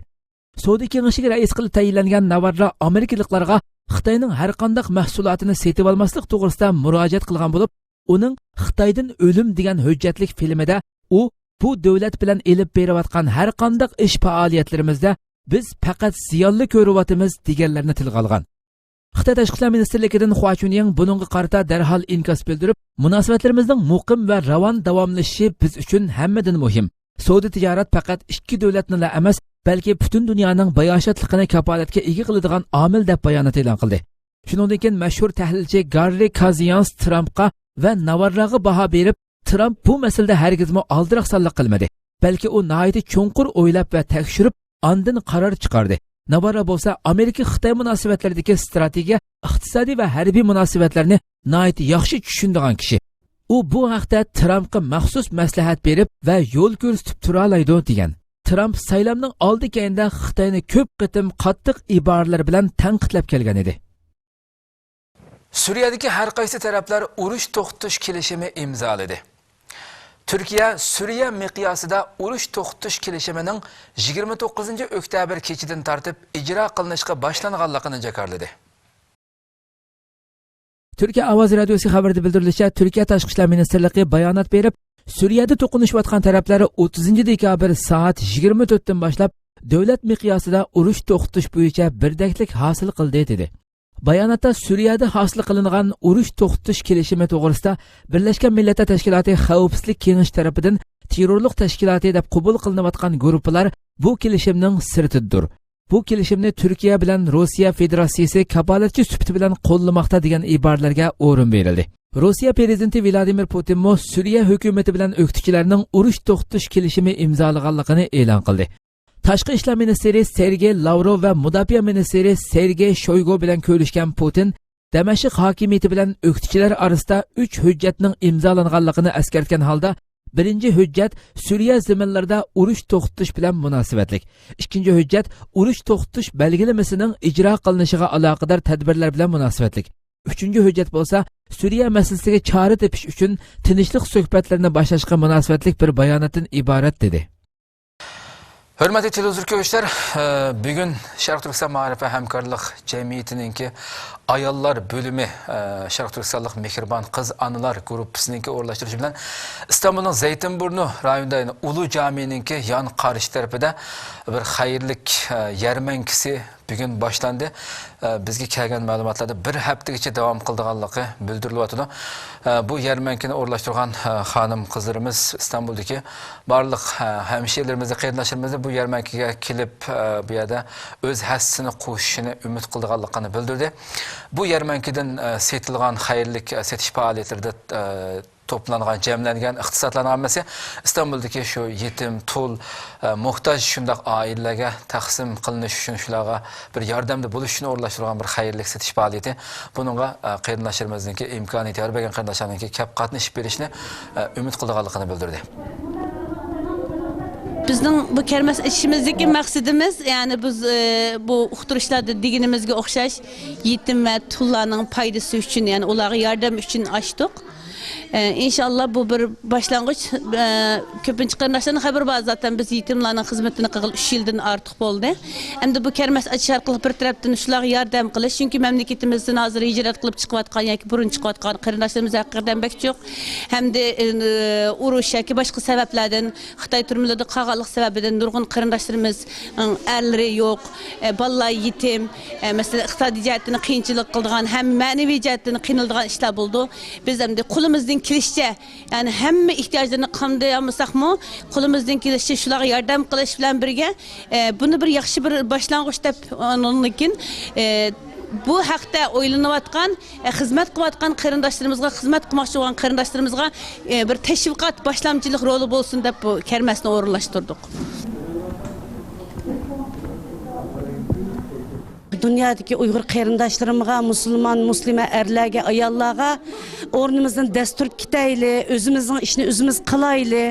سودا كېڭىشىگە رەئىس قىلىپ تەيىنلەنگەن ناۋاررا ئامېرىكىلىقلارغا خىتاينىڭ ھەرقانداق مەھسۇلاتىنى سېتىۋالماسلىق توغرىسىدا مۇراجىئەت قىلغان بولۇپ، ئۇنىڭ خىتايدىن ئۆلۈم دېگەن ھۆججەتلىك فىلىمىدا ئۇ بۇ دۆلەت بىلەن ئېلىپ بېرىۋاتقان ھەرقانداق ئىش پائالىيەتلىرىمىزدە بىز پەقەت زىيانلا كۆرۈۋاتىمىز دېگەنلەرنى تىلغا ئالغان. خىتاي تاشقى ئىشلار مىنىستىرلىكىدىن خۇا چۈنيىڭ بۇنىڭغا قارىتا دەرھال ئىنكاس بىلدۈرۈپ، مۇناسىۋەتلىرىمىزنىڭ مۇقىم ۋە راۋان داۋاملىشىشى بىز ئۈچۈن ھەممىدىن مۇھىم. سودا تىجارەت پەقەت ئىككى دۆلەتنىلا ئەمەس، بەلكى پۈتۈن دۇنيانىڭ باياشاتلىقىنى كاپالەتكە ئىگە قىلىدىغان ئامىل، دەپ بايانات ئېلان قىلدى. شۇنىڭدىن كېيىن مەشھۇر تەھلىلچى گاررى كازىيانس ترامپقا ۋە ناۋارراغا باھا بېرىپ، ترامپ بۇ مەسىلىدە ھەرگىزمۇ ئالدىراقسانلىق قىلمىدى، بەلكى ئۇ ناھايىتى چوڭقۇر ئويلاپ ۋە تەكشۈرۈپ، ئاندىن قارار چىقاردى. ناۋاررا بولسا ئامېرىكا-خىتاي مۇناسىۋەتلىرىدىكى ئىستراتېگىيە، ئىقتىسادىي ۋە ھەربىي مۇناسىۋەتلەرنى ناھايىتى ياخشى چۈشىنىدىغان كىشى. ئۇ بۇ ھەقتە ترامپقا مەخسۇس مەسلىھەت بېرىپ ۋە يول كۆرسىتىپ تۇرالايدۇ، دېگەن. ترامپ سايلامنىڭ ئالدى كەينىدە خىتاينى كۆپ قېتىم قاتتىق ئىبارىلەر بىلەن تەنقىدلەپ كەلگەن ئىدى. سۈرىيەدىكى ھەر قايسى تەرەپلەر ئۇرۇش توختىتىش كېلىشىمى ئىمزالىدى. تۈركىيە سۈرىيە مىقياسىدا ئۇرۇش توختىتىش كېلىشىمىنىڭ يىگىرمە توققۇزىنچى ئۆكتەبىر كېچىدىن تارتىپ ئىجرا قىلىنىشقا باشلانغانلىقىنى جاكارلىدى. تۈركىيە ئاۋازى رادىيوسى خەۋىرىدە بىلدۈرۈلۈشىچە، تۈركىيە تاشقى ئىشلار مىنىستىرلىقى بايانات بېرىپ، سۈرىيەدە توقۇنۇشۇۋاتقان تەرەپلەر ئوتتۇزىنچى دېكابىر سائەت يىگىرمە تۆتتىن باشلاپ دۆلەت مىقياسىدا ئۇرۇش توختىتىش بويىچە بىردەكلىك ھاسىل قىلدى، دېدى. باياناتتا سۈرىيەدە ھاسىل قىلىنغان ئۇرۇش توختىتىش كېلىشىمى توغرىسىدا بىرلەشكەن مىللەتلەر تەشكىلاتى خەۋپسىزلىك كېڭىشى تەرىپىدىن تېررورلۇق تەشكىلاتى دەپ قوبۇل قىلىنىۋاتقان گۇرۇپپىلار بۇ كېلىشىمنىڭ سىرتىدىدۇر. بۇ كېلىشىمنى تۈركىيە بىلەن روسىيە فېدېراتسىيىسى كاپالەتچى سۈپىتى بىلەن قوللىماقتا، دېگەن ئىبارىلەرگە ئورۇن بېرىلدى. روسىيە پىرېزىدېنتى ۋلادىمىر پۇتىنمۇ سۈرىيە ھۆكۈمىتى بىلەن ئۆكتىچىلەرنىڭ ئۇرۇش توختىتىش كېلىشىمى ئىمزالىغانلىقىنى ئېلان قىلدى. تاشقى ئىشلار مىنىستىرى سېرگېي لاۋروف ۋە مۇداپىئە مىنىستىرى سېرگېي شويگۇ بىلەن كۆرۈشكەن پۇتىن دەمەشق ھاكىمىيىتى بىلەن ئۆكتىچىلەر ئارىسىدا ئۈچ ھۆججەتنىڭ ئىمزالانغانلىقىنى ئەسكەرتكەن ھالدا، بىرىنچى ھۆججەت سۈرىيە زېمىنلىرىدا ئۇرۇش توختىتىش بىلەن مۇناسىۋەتلىك، ئىككىنچى ھۆججەت ئۇرۇش توختىتىش بەلگىلىمىسىنىڭ ئىجرا قىلىنىشىغا ئالاقىدار تەدبىرلەر بىلەن مۇناسىۋەتلىك، ئۈچىنچى ھۆججەت بولسا سۈرىيە مەسىلىسىگە چارە تېپىش ئۈچۈن تىنچلىق سۆھبەتلىرىنى باشلاشقا مۇناسىۋەتلىك بىر باياناتتىن ئىبارەت، دېدى. ھۆرمەتلىك تېلېۋىزور كۆرگۈچىلەر، بۈگۈن شەرقىي تۈركىستان مائارىپ ۋە ھەمكارلىق جەمئىيىتىنىڭكى ئاياللار بۆلۈمى، شەرقىي تۈركىستانلىق مېھرىبان قىز ئانىلار گۇرۇپپىسىنىڭكى ئورۇنلاشتۇرۇشى بىلەن ئىستانبۇلنىڭ زەيتىنبۇرنۇ رايونىدا، يەنى ئۇلۇ جامىنىڭكى يان قارشى تەرىپىدە بىر خەيرلىك يەرمەنكىسى بۈگۈن باشلاندى. ئە، بىزگە كەلگەن مەلۇماتلاردا بىر ھەپتىگىچە داۋام قىلىدىغانلىقى بىلدۈرۈلۈۋاتىدۇ. ئە، بۇ يەرمەنكىنى ئورۇنلاشتۇرغان، ئە، خانىم قىزلىرىمىز ئىستانبۇلدىكى بارلىق، ئە، ھەمشىرىلىرىمىزنى، قېرىنداشلىرىمىزنى بۇ يەرمەنكىگە كېلىپ، ئە، بۇ يەردە ئۆز ھەسسىسىنى قوشۇشىنى ئۈمىد قىلىدىغانلىقىنى بىلدۈردى. بۇ يەرمەنكىدىن، ئە، سېتىلغان خەيرلىك، ئە، سېتىش پائالىيەتلىرىدە، ئە، توپلانغان، جەملەنگەن ئىقتىسادلارنىڭ ھەممىسى ئىستانبۇلدىكى شۇ يېتىم، تۇل، ئە، موھتاج شۇنداق ئائىلىلەرگە تەقسىم قىلىنىش ئۈچۈن، شۇلارغا بىر ياردەمدە بولۇش ئۈچۈن ئورۇنلاشتۇرۇلغان بىر خەيرلىك سېتىش پائالىيىتى. بۇنىڭغا، ئە، قېرىنداشلىرىمىزنىڭكى ئىمكانىيىتى يار بەرگەن قېرىنداشلارنىڭكى كەپ قاتنىشىپ بېرىشىنى، ئە، ئۈمىد قىلىدىغانلىقىنى بىلدۈردى. بىزنىڭ بۇ كەرمەس ئېچىشىمىزدىكى مەقسىتىمىز، يەنى بىز، ئە، بۇ ئۇقتۇرۇشلاردا دېگىنىمىزگە ئوخشاش، يېتىم ۋە تۇللارنىڭ پايدىسى ئۈچۈن، يەنى ئۇلارغا ياردەم ئۈچۈن ئاچتۇق. ئە، ئىنشاللا بۇ بىر باشلانغۇچ. ئە، كۆپىنچە قېرىنداشلارنىڭ خەۋىرى بار زاتەن، بىز يېتىملارنىڭ خىزمىتىنى قىلغىلى ئۈچ يىلدىن ئارتۇق بولدى. ئەمدى بۇ كەرمەس ئېچىش ئارقىلىق بىر تەرەپتىن شۇلارغا ياردەم قىلىش، چۈنكى مەملىكىتىمىزدىن ھازىر ھىجرەت قىلىپ چىقىۋاتقان ياكى بۇرۇن چىقىۋاتقان قېرىنداشلىرىمىز ھەقىقەتەن بەك جىق. ھەمدە، ئە، ئۇرۇش ياكى باشقا سەۋەبلەردىن خىتاي تۈرمىلىرىدە قالغانلىق سەۋەبىدىن نۇرغۇن قېرىنداشلىرىمىز، ئەرلىرى يوق، ئە، بالىلار يېتىم، ئە، مەسىلەن، ئىقتىسادىي جەھەتتىن قىيىنچىلىق قىلىدىغان، ھەم مەنىۋى جەھەتتىن قىينىلىدىغان ئىشلار بولىدۇ. بىز ئەمدى قولىمىزدىن كېلىشىچە، يەنى ھەممە ئېھتىياجلىرىنى قامدىيالمىساقمۇ، قولىمىزدىن كېلىشىچە شۇلارغا ياردەم قىلىش بىلەن بىرگە، ئە، بۇنى بىر ياخشى بىر باشلانغۇچ دەپ، ئۇنىڭدىن كېيىن، ئە، بۇ ھەقتە ئويلىنىۋاتقان، ئە، خىزمەت قىلىۋاتقان قېرىنداشلىرىمىزغا، خىزمەت قىلماقچى بولغان قېرىنداشلىرىمىزغا، ئە، بىر تەشۋىقات، باشلامچىلىق رولى بولسۇن دەپ بۇ كەرمەسنى ئورۇنلاشتۇردۇق. دۇنيادىكى ئۇيغۇر قېرىنداشلىرىمغا، مۇسۇلمان، مۇسلىمە ئەرلەرگە، ئاياللارغا ئورنىمىزدىن دەس تۇرۇپ كېتەيلى، ئۆزىمىزنىڭ ئىشىنى ئۆزىمىز قىلايلى،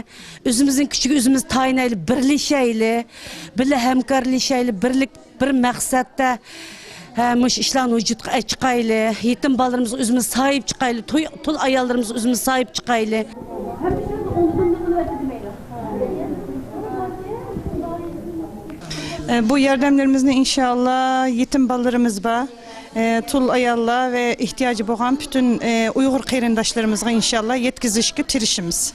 ئۆزىمىزنىڭ كۈچىگە ئۆزىمىز تايىنايلى، بىرلىشەيلى، بىللە ھەمكارلىشايلى، بىرلىك بىر مەقسەتتە، ھە، مۇشۇ ئىشلارنى ۋۇجۇدقا چىقايلى. يېتىم بالىلىرىمىزغا ئۆزىمىز ساھىب چىقايلى. توي، تۇل ئاياللىرىمىزغا ئۆزىمىز ساھىب چىقايلى. ئە، بۇ ياردەملىرىمىزنى ئىنشاللا يېتىم بالىلىرىمىز بار، ئە، تۇل ئاياللار ۋە ئېھتىياجى بولغان پۈتۈن، ئە، ئۇيغۇر قېرىنداشلىرىمىزغا ئىنشاللا يەتكۈزۈشكە تىرىشىمىز.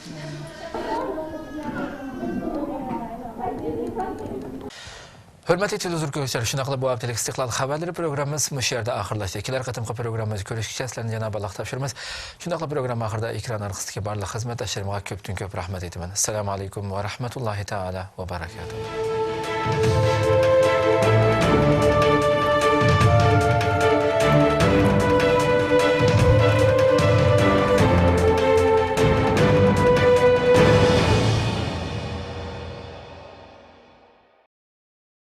ھۆرمەتلىك تېلېۋىزور كۆرگۈچىلەر، شۇنداقلا بۇ ھەپتىلىك ئىستىقلال خەۋەرلىرى پروگراممىمىز مۇشۇ يەردە ئاخىرلاشتى. كېلەر قېتىمقى پروگراممىمىزدا كۆرۈشكىچە سىلەرنى جانابىي ئاللاغا تاپشۇرىمىز. شۇنداقلا پروگرامما ئاخىرىدا ئېكران ئارقىسىدىكى بارلىق خىزمەتداشلىرىمغا كۆپتىن كۆپ رەھمەت ئېيتىمەن. ئەسسالامۇ ئەلەيكۇم ۋە رەھمەتۇللاھى تائالا ۋە بەرەكاتۇھ.